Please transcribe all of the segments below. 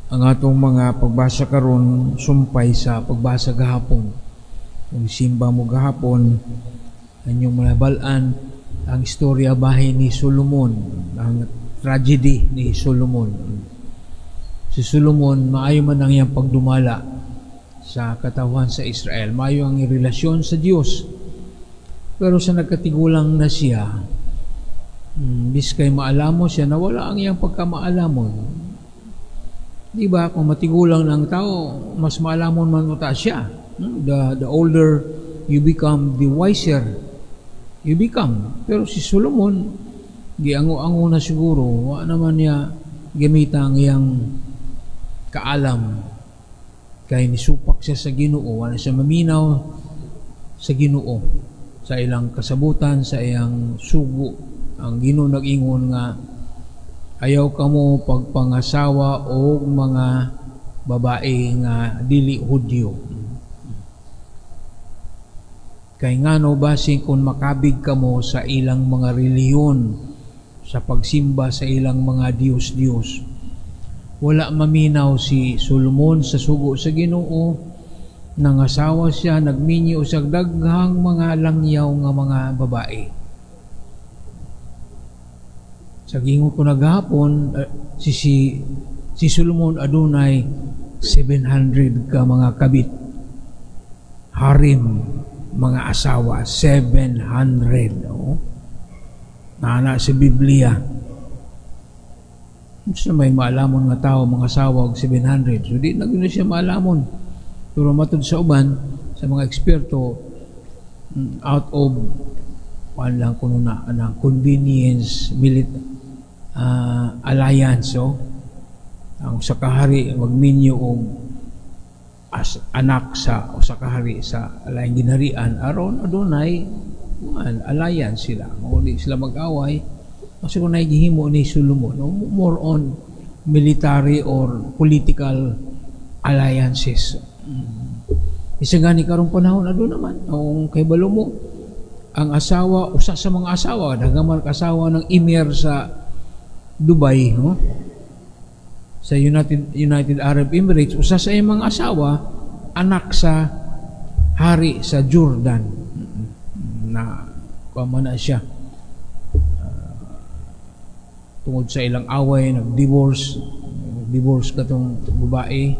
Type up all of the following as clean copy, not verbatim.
Ang atong mga pagbasa karon sumpay sa pagbasa gahapon. Kung simba mo gahapon, inyong malabal-an ang istorya bahin ni Solomon, ang tragedy ni Solomon. Si Solomon, maayo man ang iyang pagdumala sa katawhan sa Israel. Maayo ang relasyon sa Dios. Pero sa nagkatigulang na siya, biskay maalamo siya, nawala ang iyang pagkamaalamon. Di ba, kung matigulang ng tao, mas maalamon man uta siya. The older you become, the wiser you become. Pero si Solomon, giango-ango na siguro, wa naman niya gamita ang iyang kaalam. Kay nisupak siya sa Ginoo, wala siya maminaw sa Ginoo, sa ilang kasabutan, sa iyang sugo. Ang Ginoo nag-ingon nga ayaw kamo pagpangasawa og mga babae nga dili Hudyo. Kay ngano basin kung makabig kamo sa ilang mga reliyon, sa pagsimba sa ilang mga Diyos-Diyos. Wala maminaw si Solomon sa sugo sa Ginoo. Nangasawa siya, nagminyo sa daghang mga langyaw nga mga babae. Sa gingon ko naghapon, si Solomon adunay 700 ka mga kabit, harim, mga asawa, 700. Oh. Naana sa Biblia. Sa may maalamon nga tao, mga asawa og 700. So di na gyud siya maalamon. Pero matud sa uban, sa mga eksperto, out of kuan lang kuno na anang convenience alliance, oh. Ang usa ka hari magminyo og as anak sa usa ka hari sa laing ginharian aron adunay kuan alliance sila, mao di sila mag-away. Kasi kung gihimo ni Solomon, no, more on military or political alliances. Isa gani karong panahon aduna naman ang kahibalo mo ang asawa, usa sa mga asawa, daghan man asawa ng emir sa Dubai, no? Sa United United Arab Emirates, usa sa iyang mga asawa anak sa hari sa Jordan na kuan na siya. Tungod sa ilang away, nag-divorce, nag-divorce katong babae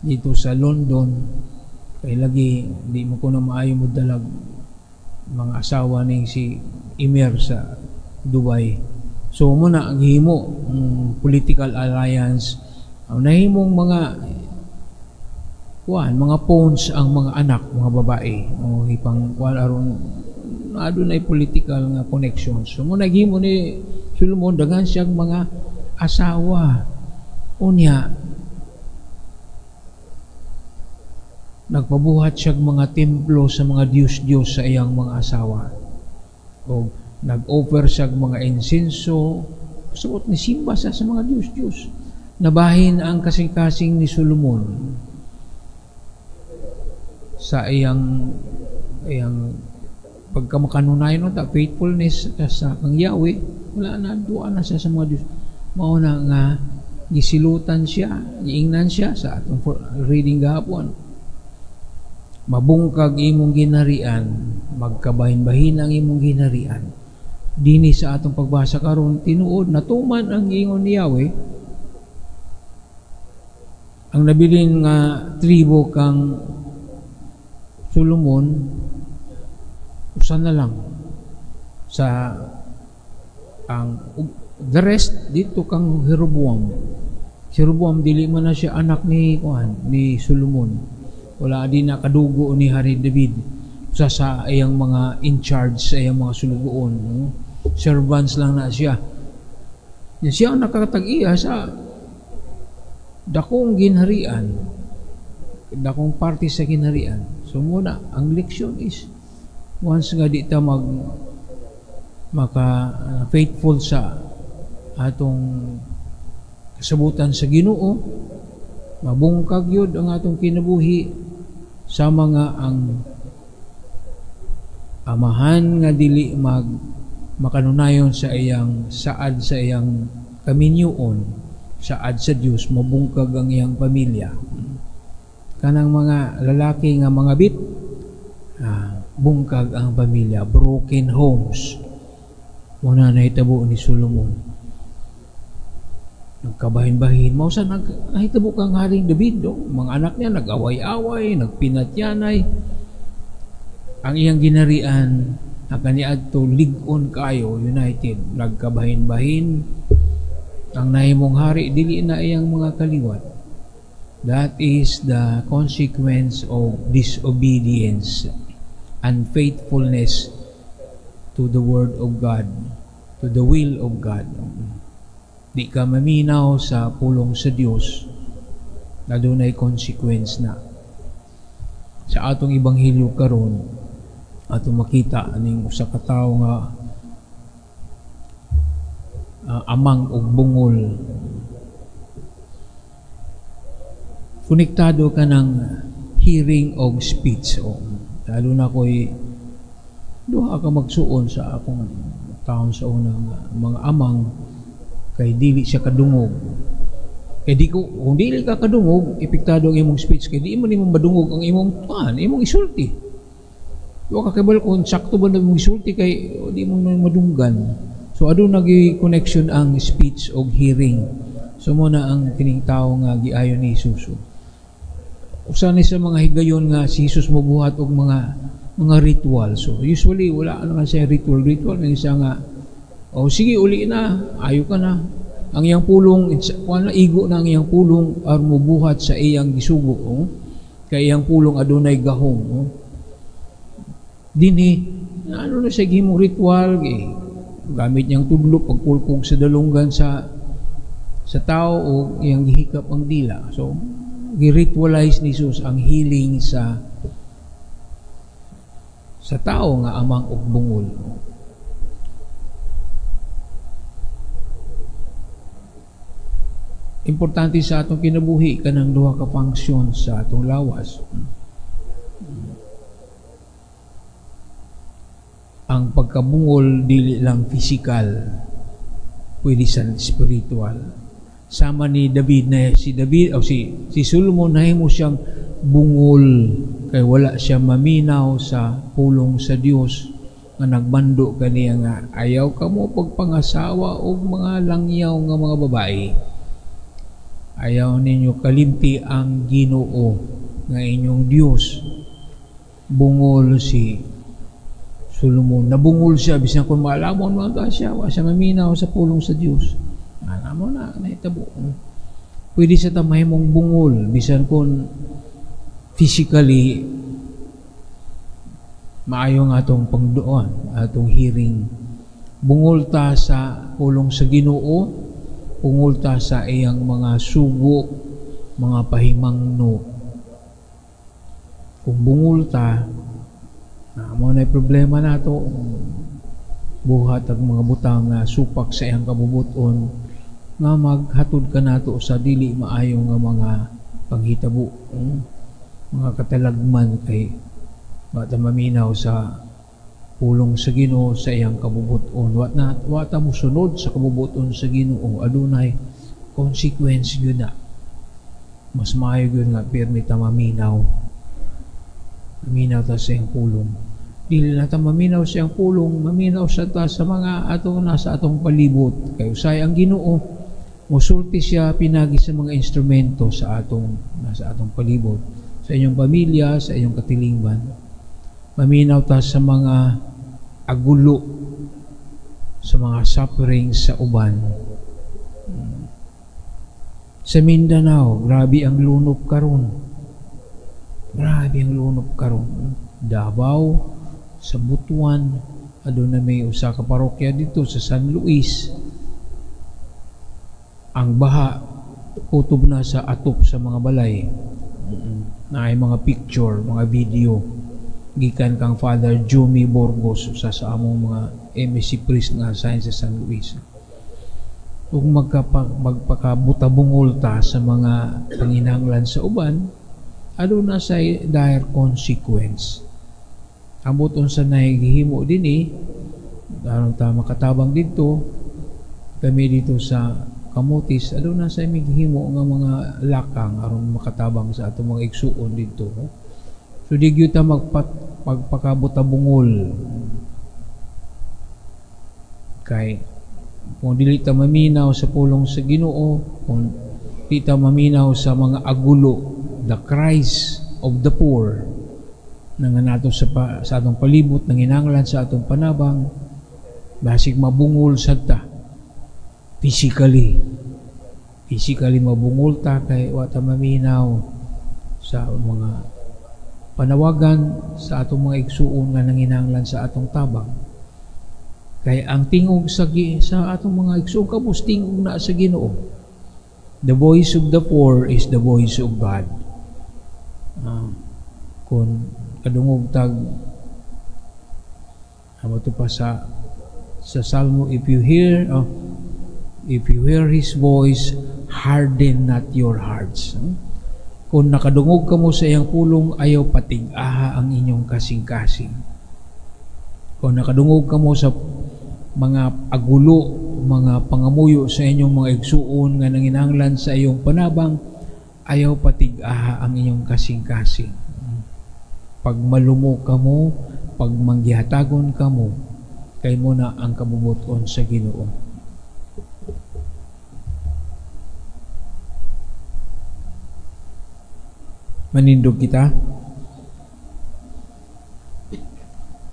dito sa London kay lagi di mo ko na maayo mo dalag mga asawa ni si Emir sa Dubai. So muna ang gihimo political alliance, ang nahimong mga kuan, mga pawns ang mga anak, mga babae o ipang kuan aron adunay political nga connections. So muna gihimo ni Solomon, daghan siyang mga asawa. Unya nagpabuhat siyang mga templo sa mga Diyos-Diyos sa iyang mga asawa. O nag-offer siya mga insenso, suot ni simba siya sa mga Diyos-Diyos. Nabahin ang kasing-kasing ni Solomon sa iyang iyang pagkamakanunayon no, faithfulness sa kang Yahweh, wala na, duwa na siya sa mga Diyos. Mao na nga gisilutan siya, giingnan siya sa atong reading gahapon. Mabungkag imong ginharian, magkabahin-bahin ang imong ginharian. Dini sa atong pagbasa karon, tinuod natuman ang ingon ni Yahweh. Ang nabilin nga tribo kang Solomon, usa na lang sa ang the rest dito kang Jeroboam. Jeroboam dili man na siya anak ni kuan ni Solomon. Wala din na kadugo ni Hari David. Usa sa iyang mga in charge sa iyang mga sulugoon, no? Servants lang na siya. Siya ang nakatag-iya sa dakong ginharian, dakong parte sa ginharian. So muna, ang leksyon is once nga di ta mag maka faithful sa atong kasabutan sa Ginoo, mabungkag yun ang atong kinabuhi sa mga ang amahan nga dili mag makanunayon sa iyang saad sa iyang kaminyoon saad sa Dios, mabungkag ang iyang pamilya. Kanang mga lalaki nga mga bit, bungkag ang pamilya, broken homes. Muna nahitabo ni Solomon. Nagkabahin-bahin, mao sa nahitabo kang Haring David, no? Mga anak niya nag-away-away, nagpinatyanay. Ang iyang ginarian ang kaniadto lig-on kaayo, united, nagkabahin-bahin. Ang nahimong hari dili na iyang mga kaliwat. That is the consequence of disobedience, unfaithfulness to the word of God, to the will of God. Di ka maminaw sa pulong sa Dios, adunay consequence na. Sa atong ebanghelyo karon, atong makita aning usa ka tawo nga amang og bungol. Konektado ka ng hearing og speech. O, lalo na ko'y duha ka magsuon sa akong taon sa unang mga amang kay dili siya kadungog. Kay di ko, kung dili ka kadungog, epektado ang imong speech kay di mo nimo madungog ang imong tuan, imong isulti. Wa ka kabalo kung sakto ba na imong isulti kay di mo madunggan. So aduna nagi connection ang speech og hearing. So mo na ang kining tawo nga giayon ni Jesus. Usa ni sa mga higayon nga si Jesus mobuhat og mga ritual. So usually wala na siya ritual may isa nga oh sige uli na, ayo ka na. Ang iyang pulong wala igo na ang iyang pulong aron mobuhat sa iyang gisugo, oh. Kay iyang pulong adunay gahom, oh. Dinhi ano na siya gihimong ritual, eh, gamit niyang tudlo pagkulkog sa dalunggan sa tao o iyang gihikap ang dila. So gi-ritualize ni Jesus ang healing sa tao nga amang og bungol. Importante sa atong kinabuhi kanang duha ka function sa atong lawas. Ang pagkabungol dili lang physical, pwede sa spiritual. Sama ni David na si David o si Solomon nahimo siyang bungol kay wala siya maminaw sa pulong sa Dios nga nagbando kaniya nga ayaw kamo pagpangasawa og mga langyaw nga mga babae. Ayaw ninyo kalimti ang Ginoo nga inyong Dios. Bungol si Solomon. Nabungol siya bisan kung maalamon man ta siya, wa siya maminaw sa pulong sa Dios. Alam mo na nahitabo. Pwede sa ta mahimong bungol bisan kung physically maayo nga atong pangduon, atong hearing. Bungol ta sa pulong sa Ginoo, bungol ta sa iyang mga sugo, mga pahimangno. Kung bungol ta, mo na problema nato, buhat ang mga butang nga supak sa iyang kabubuton nga maghatod ka nato sa dili maayo nga mga panghitabo, mga katalagman kay wa ta maminaw sa pulong sa Ginoo sa iyang kabubuton. Wa ta mosunod sa kabubuton sa Ginoo, adunay consequence gyud na. Mas maayo gyud nga pirmi ta maminaw. Maminaw ta sa iyang pulong. Dili na ta maminaw sa iyang pulong, maminaw sa ta sa mga atong nasa atong palibot. Kay usay ang Ginoo mosulti siya pinagi sa mga instrumento sa atong nasa atong palibot, sa inyong pamilya, sa inyong katilingban. Maminaw ta sa mga agulo, sa mga suffering sa uban. Sa Mindanao, grabe ang lunop karon. Grabe ang lunop karon. Davao, sa Butuan, aduna may usa ka parokya dito sa San Luis. Ang baha kutob na sa atop sa mga balay. Naay mga picture, mga video gikan kang Father Jumi Borgos usa sa among mga MSC priest nga assigned sa San Luis. Ug magpakabutabungol ta sa mga panginahanglan sa uban, aduna sa dire consequence. Ambot unsa nahihimo dinhi, aron ta makatabang didto kami dito sa kamutis, aduna sa imig himo nga mga lakang aron makatabang sa atong mga igsuon didto. So di gyud ta magpakabutabungol, kay kung dili ta maminaw sa pulong sa Ginoo, kung di ta maminaw sa mga agulo, the cries of the poor nga nato sa atong palibot, nanginanglan sa atong panabang, basig mabungol sad ta physically. Physically mabungol ta kay wa ta maminaw sa mga panawagan sa atong mga igsuon nga nanginanglan sa atong tabang. Kay ang tingog sa atong mga igsuon kabus tingog na sa Ginoo. The voice of the poor is the voice of God. Kung kadungog tag amo to pa sa Salmo, if you hear His voice, harden not your hearts. Kung nakadungog kamo sa iyang pulong, ayaw patig-aha ang inyong kasing-kasing. Kung nakadungog kamo sa mga agulo, mga pangamuyo sa inyong mga igsuon nga nanginahanglan sa iyong panabang, ayaw patig-aha ang inyong kasing-kasing. Pag malumo kamo, pag manggihatagon kamo, kay mo na ang kabubuton sa Ginoo. Manindog kita.